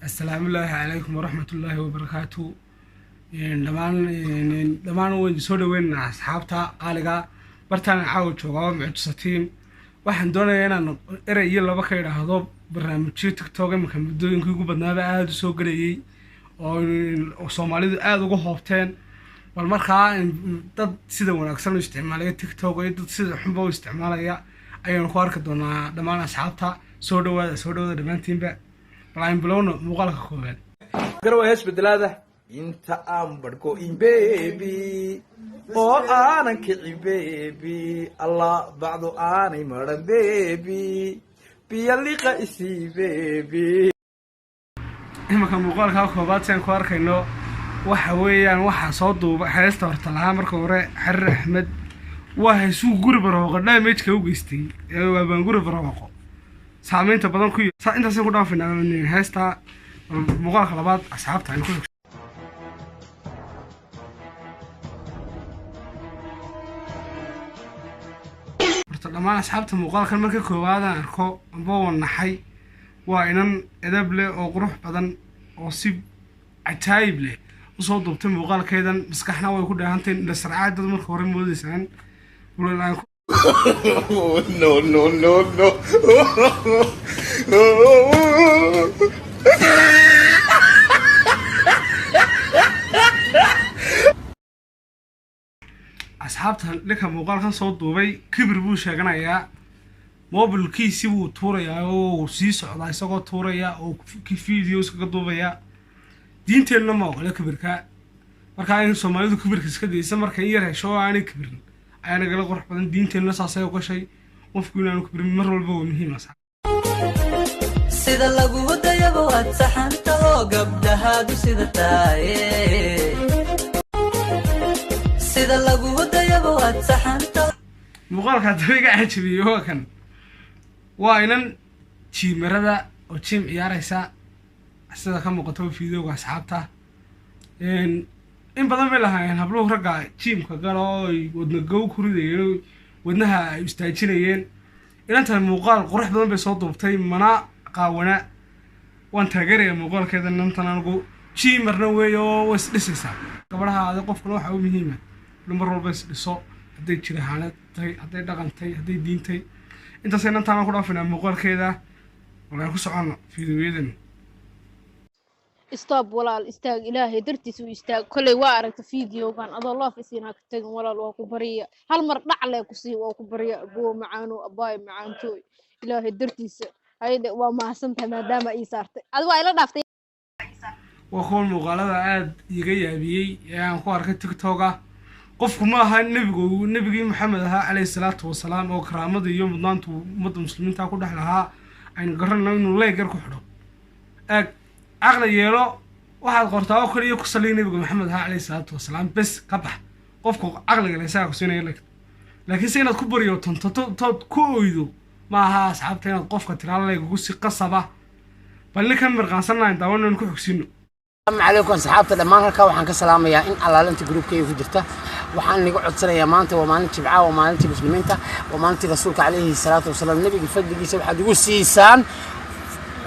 Assalaamullaahi calaykum waraxmatullaahi wabarakaatu. Dhammaan waan soo dhaweynaynaa asxaabta qaaliga. Bartaan caawa joogaa waa Mucjisa Team. Waxaan doonayaa inaan erey iyo laba ka idhaahdo barnaamijyo TikTok iminka muddooyinkii ugu badnaaba aada u soo gelayay oo Soomaalidu aada uga hoobteen. Bal markaa dad sida wanaagsan u isticmaalaya TikTok iyo dad sida xunba u isticmaalaya ayaanu ku arki doonaa. Dhammaan asxaabta soo dhawaada, soo dhawaada dhammaantiinba. Bal aan bilowno muuqaalka koowaad. Garowa hees bedelaada inta aan badhko in baby oo aanan kicin baby, Allah bacdu aanay maran baby, biyaliqa isii baby. Imanka muuqaalka koobaad siaan ku arkayno waxa weeyaan waxaa soo duuba heesta horta lahaa marka hore Xariir Axmed. Waa heesuu Guri Barwaaqo damage-ka u geystay ee waabaan Guri Barwaaqo saameynta badan ku intaasaan ku dhaafaynaa heesta. Muuqaalka labaad asxaabta aynu ku horta. Dhammaan asxaabta, muuqaalkan marka koowaadaan arko amba waan naxay. Waa inan edab leh oo qurux badan oo si cajaayib leh usoo duubtay muuqaalkeedan. Maskaxna way ku dheehantayn indhasarcaad dad marka hore moodaysaan. No, no, no, no. Asxaabta, ninka muuqaalkan soo duubay kibir buu sheeganayaa. Mobilkiisi wuu tuurayaa oo uu sii socdaa isagoo tuuraya oo video iskaga duubaya. Diinteenna ma ogola kibirka. Markaa in Soomaalidu kibirka iska daysa, marka in yar hesho oo aanay kibirin ayaa nagala qurux badan. Diinteenna saasay ogashay qofku inaanu kibirin mar walba waa muhiim asxaab. Sida lagu dayabo waad saxantaho, gabdhahaadu sida taaye. Sida lagu dayabo waad saxantaho. Muuqaalka haddaba iga cajabiyey waa kan. Waa inan gymmerada oo gym ciyaaraysa sida ka muuqato videoga. Asxaabta, in badan bay lahaayeen habluhu ragga gymka gala oo ay wadna gow ku ridayeen oo wadnaha ay istaajinayeen. Inantan muuqaal qurux badan bay soo duubtay, mana qaawana. Waan taageerayaa muuqaalkeeda inantan anigu. Gymmerna weey oo way isdhisaysaa gabadhaha adi. Qofkuna waxaa u muhiima inuu mar walba isdhiso, hadday jir ahaaneed tahay, hadday dhaqantay, hadday diintay. Intaas inantaan ku dhaafinaa muuqaalkeeda. Walaan ku socono fiidiyoyadan. Stop walaal, istaag, Ilaahay dartiis u istaag. Koley waa aragta videogan, adoo love isiin ha ka tagin walaal, waa ku barya. Hal mar dhac lee ku sii, waa ku barya. Aboo macaano, abaay macaantooy, Ilaahay dartiisa hayde. Waa mahadsantahay maadaama ii saartay. Adi waa ila dhaaftay. Waa kuwan muuqaalada aada iiga yaabiyey ee aan ku arkay TikToka. Qofku ma aha nebigu, nebigii Maxamed ahaa caleyhi salaatu wasalaam oo karaamada iyo mudnaantu ummadda muslimiinta ku dhex lahaa aynu garanayno inuu leegar ku xidho. Eeg, caqli yeelo. Waxaad qortaa oo kaliya ku saliya nebiga Maxamed ahaa caleyhi salaatu wasalaam, bes ka bax. Qofku caqliga le isagaa ku siinaya leeg, laakiin se inaad ku baryo tonto tood ku oydo ma aha. Asxaabta, inaad qofka tiraa leegugu si qasaba. Bal ninkan mirqaansanayn daawan ku xogsiino. Asalaamu calaykum asxaabta dhammaan. Halkaa waxaan ka salaamayaa in allaalinta groupkayga ku jirta. Waxaan niga codsanayaa, maanta waa maalin Jimca, waa maalintii muslimiinta, waa maalintii rasuulka calayhi salaatu wasalaam. Nebiga fadligiisa waxaad igu siisaan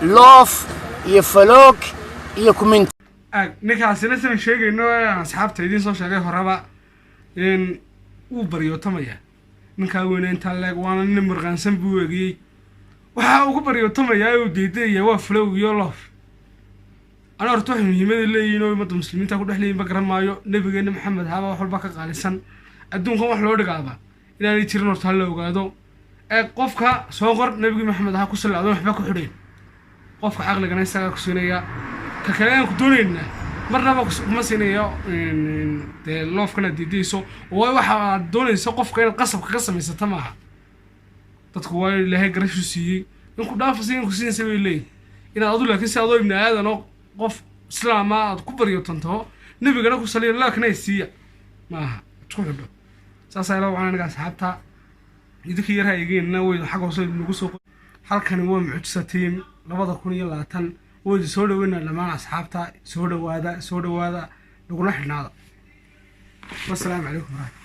love iyo follow iyo comment. Aag ninkaasina sidan sheegayno ee aan asxaabta idiin soo sheegay horeba in wuu baryootamaya ninkaa weyne intaa leeg. Waana nin mirqaansan buu eegiyey. Waxa uu ku baryootamayaa uu diidaya waa follow iyo love. Ana horta waxay muhiimada leeyihiin oo ummadda muslimiinta ku dhex leeyihin ba garan maayo. Nabigeena Maxamed haaba wax walba ka qaalisan adduunkan. Wax loo dhigaaba inaanay jirin horta hala ogaado. Ee qofka soo qor nabigii Maxamed ahaa ku salli adoon waxba ku xidhayn. Qofka caqligana isagaa ku siinaya. Ka kale aan ku doonaynaa marnaba kuma siinayo dee lovekana diidayso. Waayo, waxa aad doonayso qofka inaad qasab kaga samaysata maaha. Dadku waa Ilaahay garashu siiyey in ku dhaafasa in ku siinaysa bay leeyihin inaad adu. Laakiin si adoo ibni aadan oo qof islaama aad ku baryo tantaho nebigana ku saliyo laakna siiya maaha isku xidho. Saasaa ila wacan aniga. Asxaabta, idinka yarha eegeenna way xag hoose nagu soo. Halkani waa Mucjisa Team 2020. Waydi soo dhaweynaa dhammaan asxaabta. Soo dhawaada, soo dhawaada, nagula xidhnaada. Wasalaamu calaykum waraxmat.